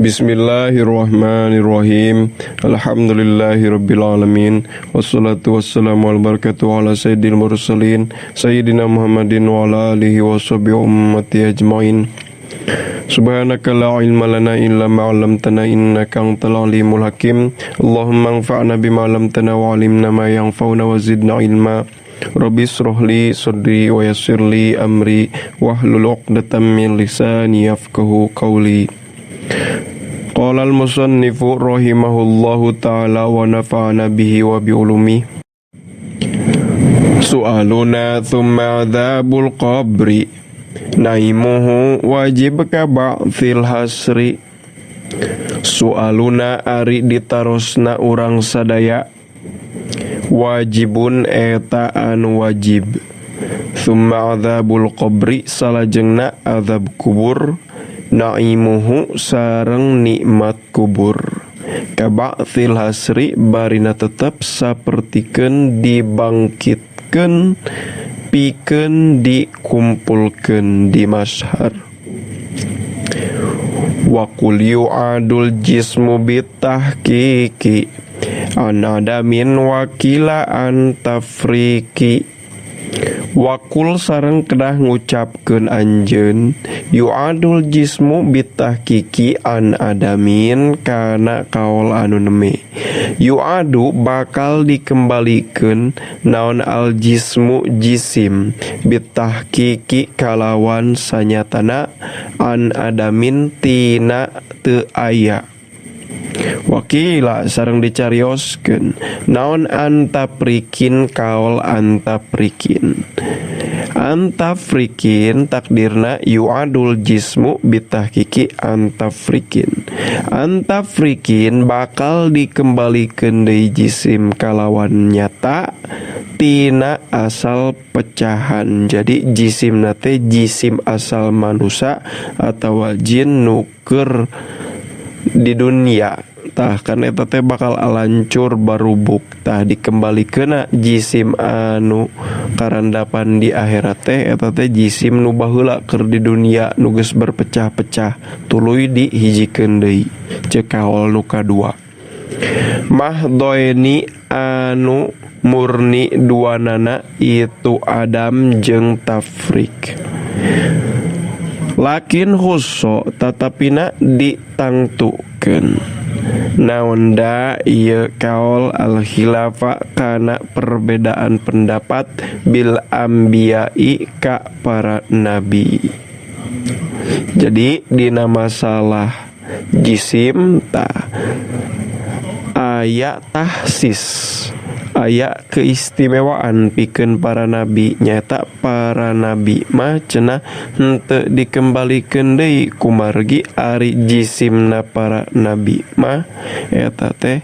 Bismillahirrahmanirrahim. Alhamdulillahirabbil alamin. Wassalatu wassalamu ala barakatuh ala sayyidil mursalin sayyidina Muhammadin wa ala alihi washabihi ummati ajmain. Subhanaka la ilma lana illa ma 'allamtana innaka antal alimul hakim. Allahumma anfa'na bima 'allamtana wa 'allimna ma yanfa'una wa zidna ilma. Rabbi israh li sadri wa yassir li amri wahlul 'uqdatam min lisani yafqahu qawli. Qala al-musannifu rahimahullahu ta'ala wa nafa'ana bihi wa bi ulumi. Su'aluna thumma adzabul qabri naimuhu wajib ka ba'thil hasri. Su'aluna ari ditarosna urang sadaya wajibun eta anu wajib. Thumma adzabul qabri salajengna azab kubur naimuhu sareng nikmat kubur. Kaba'thil hasri barina tetep sapertikeun dibangkitkeun pikeun dikumpulkeun di masyhar. Wa qul yu'adul jismu bitahqiqi an adamin wakila an tafriqi. Wakul sareng kedah ngucapkeun anjeun yu'adul jismu bitahqiqi an adamin kana kaol anu neme. Yu'adu bakal dikembalikeun naon al jismu jisim bitahqiqi kalawan sanyatana an adamin tina teu aya. Wakila sareng dicarioskeun naon antaprikin kaol antaprikin. Antafrikin takdirna yu'adul jismu bitahqiqi antafrikin. Antafrikin bakal dikembalikeun deui jisim kalawan nyata tina asal pecahan. Jadi jisimna teh jisim asal manusia atawa jin nu keur di dunia. Tah kan eta teh bakal alancur barubuk. Tah dikembalikeunna jisim anu karandapan di akhirat teh eta teh jisim nu baheula keur di dunia nu geus berpecah-pecah tuluy dihijikeun deui. Ceuk kaol nu kadua. Mahdoeni anu murni duanana itu adam jeung tafrik. Lakin khusso tatapina ditangtukeun. Naon da ieu kaol al khilafa kana perbedaan pendapat bil anbiya'i ka para nabi. Jadi dina masalah jisim tah aya tahsis, aya keistimewaan pikeun para nabi. Nyata para nabi mah cenah henteu dikembalikeun deui kumargi ari jisimna para nabi mah eta teh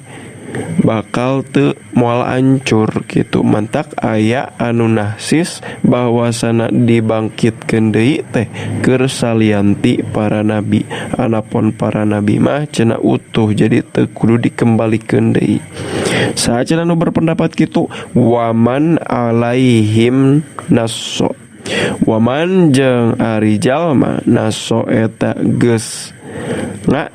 bakal teu moal ancur kitu. Mantak aya anu nahsis bahwasana dibangkitkeun deui teh keur salianti para nabi. Anapun para nabi mah cenah utuh jadi teu kudu dikembalikeun deui. Saha cenah nu berpendapat kitu? Waman alaihim nasso. Waman jeung ari jalma nasso eta geus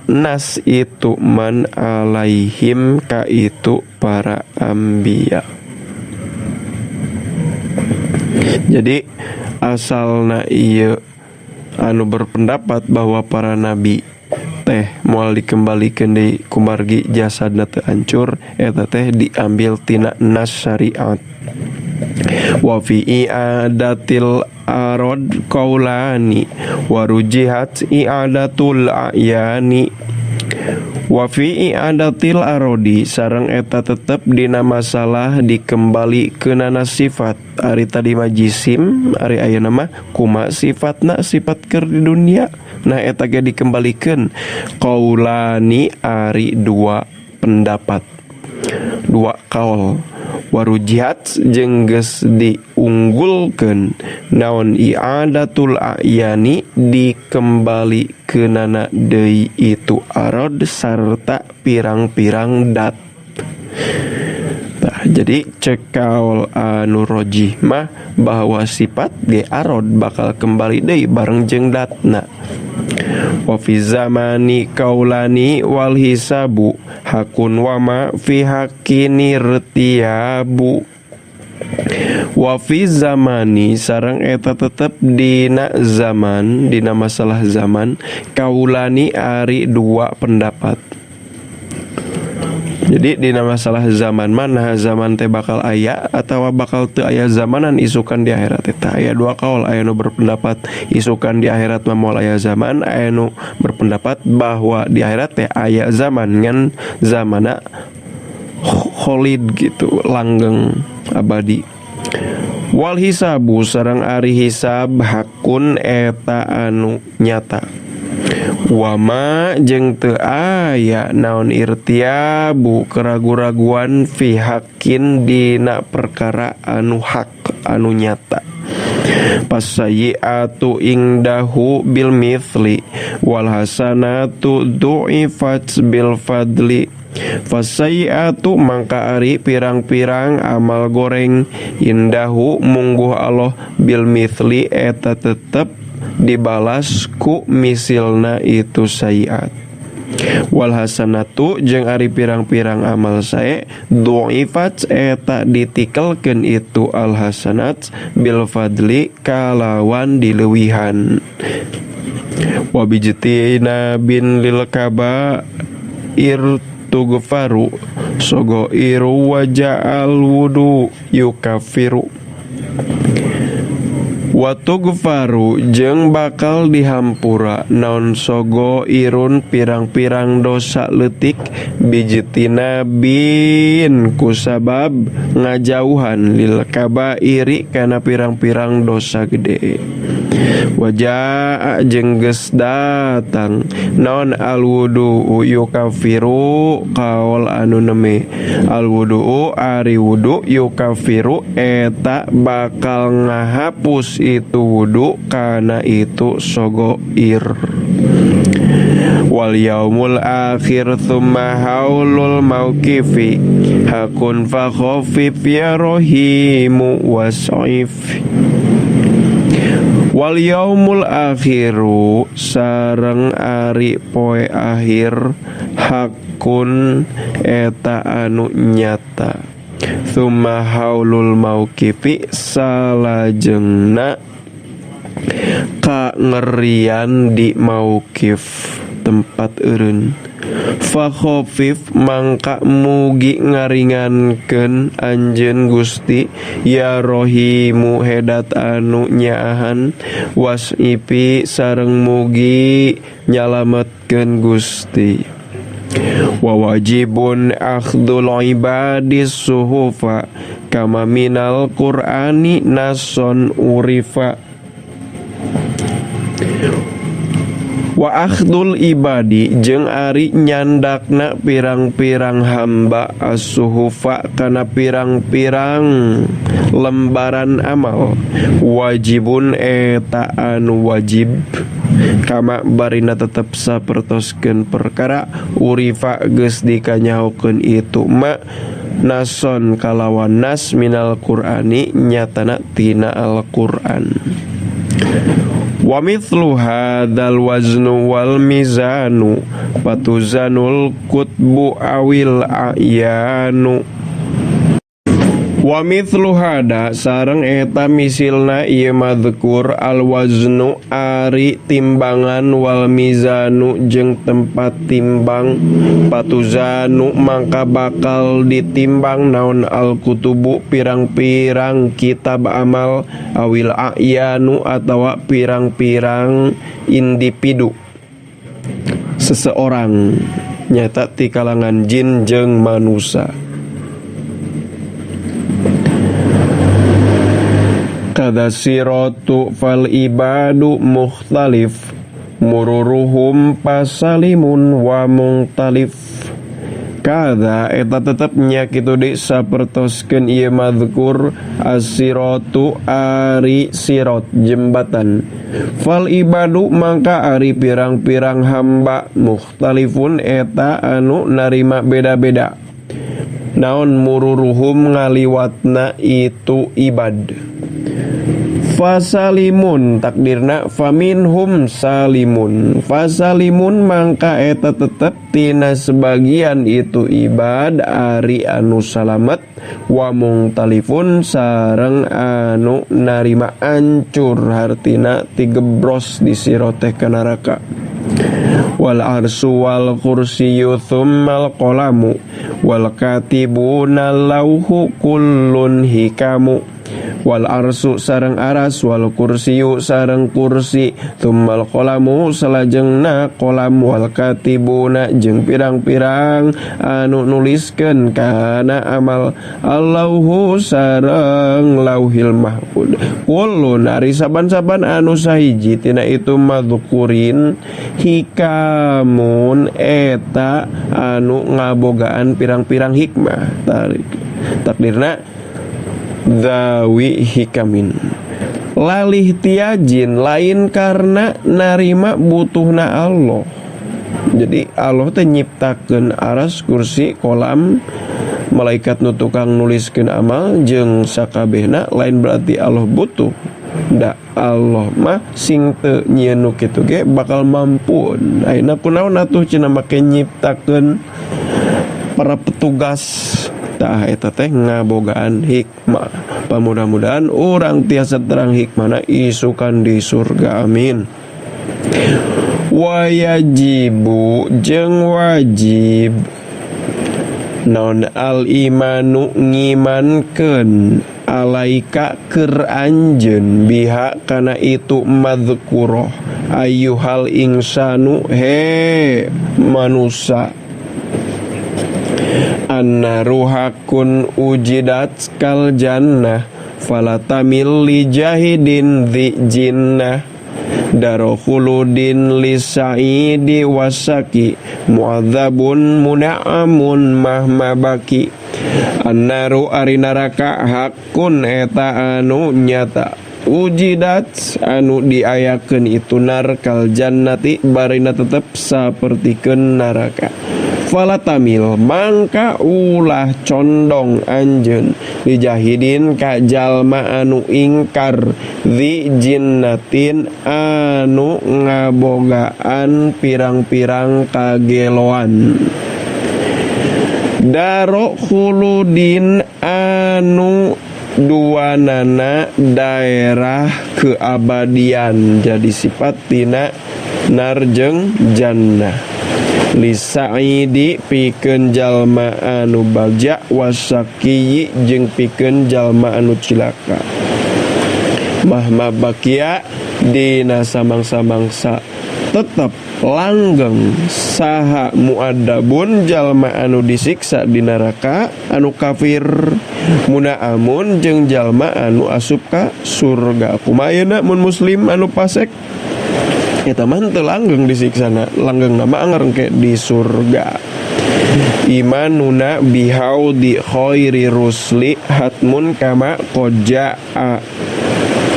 nas itu man alaihim ka itu para anbiya. Jadi asalna ieu anu berpendapat bahwa para nabi teh moal dikembalikeun deui kumargi jasadna teu hancur eta teh diambil tina nas syariat. Wa fi i'adatil arad qaulani wa rujihat i'adatul a'yani. Wa fi i'adatil arodi sareng eta tetep dina masalah dikembalikeunana sifat. Ari tadi mah jisim, ari ayeuna mah kumaha sifatna, sifat keur di dunia. Nah eta ge dikembalikeun qaulani ari dua pendapat, dua kaol. Warujihat jeung geus diunggulkeun naon i'adatul a'yani dikembalikeunana deui itu arad sarta pirang-pirang dat. Tah, jadi cek kaol anu rojih mah bahwa sifat ge arad bakal kembali deui bareng jeung datna. Wa fi zamani kaulani wal hisabu hakun wama fi haqqini irtiyabu. Wa fi zamani sareng eta tetep dina zaman, dina masalah zaman, kaulani ari dua pendapat. Jadi dina masalah zaman mana zaman teh bakal aya atawa bakal teu aya zamanan isukan di akhirat eta aya dua kaul, aya nu berpendapat isukan di akhirat mah moal aya zaman, aya nu berpendapat bahwa di akhirat teh aya zaman ngan zamana kholid gitu, langgeng abadi. Wal hisabu sareng ari hisab hakun eta anu nyata. Wama jeung teu aya naon irtiabu keragu-raguan fi hakin dina perkara anu hak anu nyata. Pasayyi'atu ingdahu bil mithli wal hasanatu du'ifat bil fadli. Fasayyi'atu mangka ari pirang-pirang amal goreng indahu mungguh Allah bil mithli eta tetep dibalas ku misilna itu sayiat. Wal hasanatu jeung ari pirang-pirang amal sae du'ifat eta ditikelkeun itu al hasanat bil fadli kalawan dileuwihan. Wa bijtina bin lil kaba ir tugfaru sogo iru waja'al wudu yukafiru. Wa tugfaru jeung bakal dihampura naon sogo irun pirang-pirang dosa leutik bijitina bin kusabab ngajauhan lil kabairi kana pirang-pirang dosa gede. Wajaa jeung geus datang naon alwudu yukafiru kaol anu neme alwudu ari wudu yukafiru eta bakal ngahapus itu wudu kana itu sogoir. Wal yaumul akhir thumma haulul mauqifi hakun fa khafif ya rahimu was'if. Wal yaumul akhiru sareng ari poe akhir hakun eta anu nyata. Thumma haulul mauqifi salajengna kangerian di mauqif tempat eureun. Fa khafif mangka mugi ngaringankeun anjeun Gusti ya Rahimu hedat anu nyaahan wasipi sareng mugi nyalametkeun Gusti. Wa wajibun akhdul ibadis suhufa kama minal Qur'ani nason urifa. Wa akhdul ibadi jeung ari nyandakna pirang-pirang hamba as-suhufa kana pirang-pirang lembaran amal wajibun eta anu wajib kama barina tetep sapertoskeun perkara urifa geus dikanyahokeun itu ma nason kalawan nas minal Qur'ani nyatana tina Al-Qur'an. Wa mithlu hadzal waznu wal mizanu fatuzanul kutbu awil ayanu. Wa mithlu hada sareng eta misilna ieu madzkur al waznu ari timbangan wal mizanu jeung tempat timbang patuzanu mangka bakal ditimbang naon al kutubu pirang-pirang kitab amal awil ayanu atawa pirang-pirang individu seseorang nyata ti kalangan jin jeung manusia. Kada siratu fal ibadu mukhtalif mururuhum pasalimun wa mungtalif. Kada eta tetep nya kitu di sapertoskeun ieu mazkur as-siratu ari sirat jembatan. Fal ibadu mangka ari pirang-pirang hamba mukhtalifun eta anu narima beda-beda. Naon mururuhum ngaliwatna itu ibad. Fasalimun takdirna faminhum salimun. Fasalimun mangka eta tetep tina sebagian itu ibad ari anu salamet wa mungtalifun sareng anu narima ancur hartina tigebros di siroteh ka neraka. Wal arsu wal kursiyyu tsummal qalamu wal katibuna lauhu kullun hikamu. Wal arsu sareng aras wal kursiyu sareng kursi tsummal qalamu salajengna qalam wal katibuna jeung pirang-pirang anu nuliskeun kana amal Allahu sareng lauhil mahfud. Kullun ari saban-saban anu sahiji tina itu madzkurin hikamun eta anu ngabogaan pirang-pirang hikmah. Takdirna dawi hikamin lalih tiajin lain karena narima butuhna Allah. Jadi Allah teh nyiptakeun aras kursi kolam malaikat nu tukang nuliskeun amal jeung sakabehna lain berarti Allah butuh. Da Allah mah sing teu nyieun nu kitu ge bakal mampu. Ayeuna kunaon atuh cenah make nyiptakeun para petugas. Tah eta teh ngabogaan hikmah. Pamudah-mudahan urang tiasa terang hikmahna isukan di surga, amin. Wayajibu jeung wajib naon al imanu ngimankeun alaika keur anjeun biha kana itu madzkurah ayyuhal insanu he manusa. Annaru hakun ujidat kal jannah falatamil li jahidin dhi jinnah darokhuludin lisaidi wasaki mu'adzabun muna'amun mahma baki. Annaru ari neraka hakun eta anu nyata ujidat anu diayakeun itu nar kal jannati barina tetep sapertikeun neraka. Falatamil mangka ulah condong anjeun dijahidin ka jalma anu ingkar di jinnatin anu ngabogaan pirang-pirang kageloan. Daro khuludin anu duanana daerah keabadian jadi sifat tina nar jeung jannah. Lisaidi pikeun jalma anu bagja wasakiyi jeung pikeun jalma anu cilaka. Mahma bakia dina samangsa-mangsa tetep langgeng saha muadabun jalma anu disiksa di neraka anu kafir munaamun jeung jalma anu asup ka surga. Kumaha ayeuna mun muslim anu pasek eta mah teu langgeng disiksana, langgeng nama anger engke di surga. Imanuna bihaudi khairi rusli hatmun kama qad jaa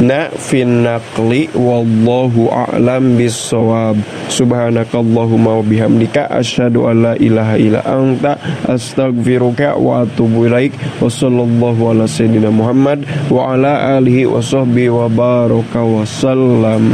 na fin naqli wallahu a'lam bissawab. Subhanakallahumma wa bihamdika asyhadu an la ilaha illa anta astaghfiruka wa atubu ilaik. Wa sallallahu ala sayyidina Muhammad wa ala alihi wa sahbihi wa baraka wa sallam.